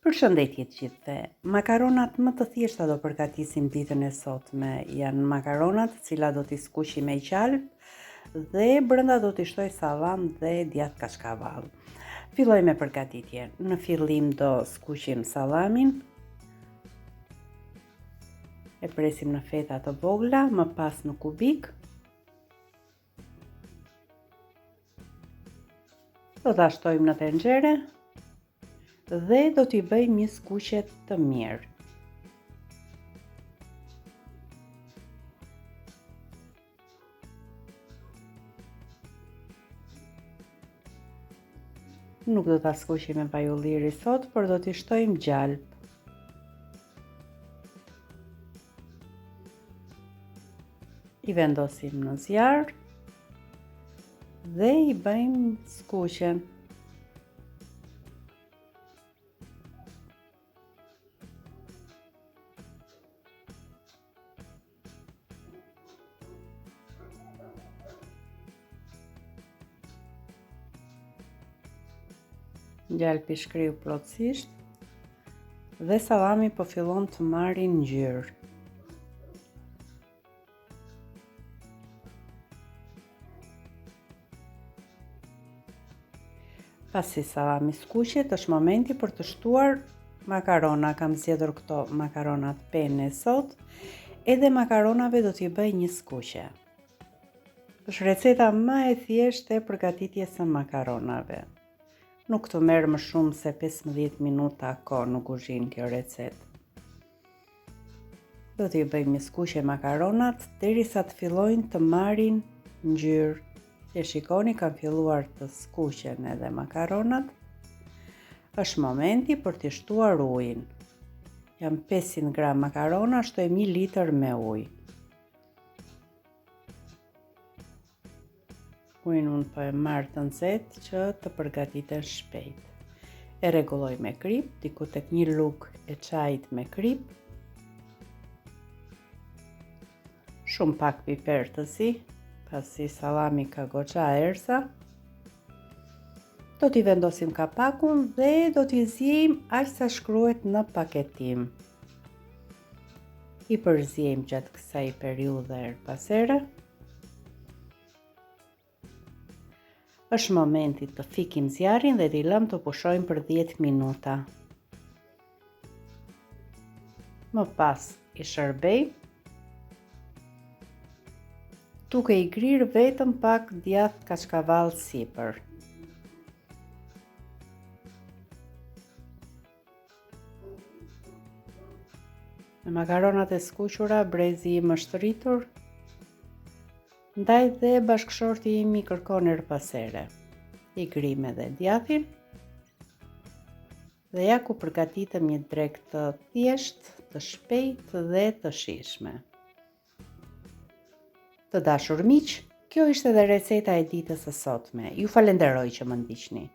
Përshëndetje të gjithëve. Makaronat më të thjeshta do përgatisim ditën e sotme. Janë makaronat të cilat do t'i skuqim me gjalpë dhe brenda do t'i shtoj sallam dhe djathë kaçkavall. Filloj me përgatitjen. Në fillim do skuqim sallamin. E presim në feta të vogla, më pas në kubik. Do ta shtojmë në tenxhere dhe do t'i bëjmë një skuqje të mirë. Nuk do ta skuqim me vaj ulliri sot, por do t'i shtojmë gjalpë. I vendosim në zjarr dhe i bëjmë skuqjen. Gjalpi shkriu plotësisht dhe sallami po fillon të marri ngjyrë. Pasi sallami skuqet, është momenti për të shtuar makarona. Kam zgjedhur këto makaronat penne sot. Edhe makaronave do t'i bëj një skuqje. Është receta më e thjeshtë e përgatitjes së makaronave. Nuk të merr më shumë se 15 minuta kohë në kuzhinë kjo recetë. Do t'i bëjmë një skuqje makaronat derisa të fillojnë të marrin ngjyrë. E shikoni kanë filluar të skuqen edhe makaronat. Është momenti për t'i shtuar ujin. Janë 500 gram makarona, shtojmë 1 litër me ujë. Ujin unë po e marr të nxehtë që të përgatiten shpejt. E rregulloj me kripë, diku tek një lugë e çajit me kripë. Shumë pak piper të zi, pasi sallami ka goxha erëza. Do t'i vendosim kapakun dhe do t'i ziejmë aq sa shkruhet në paketim. I përziejmë gjatë kësaj periudhe herë pas here. Është momenti të fikim zjarrin dhe t'i lëmë të pushojnë për 10 minuta. Më pas i shërbej duke i grirë vetëm pak djathë kaçkavall sipër. Me makaronat e skuqura, brezi im është rritur, ndaj dhe bashkëshorti im i kërkon herë pas here. I grijmë edhe djathin, dhe ja ku përgatitëm një drekë të thjeshtë, të shpejtë dhe të shijshme. Të dashur miq, kjo ishte dhe receta e ditës së sotme. Ju falenderoj që më ndiqni.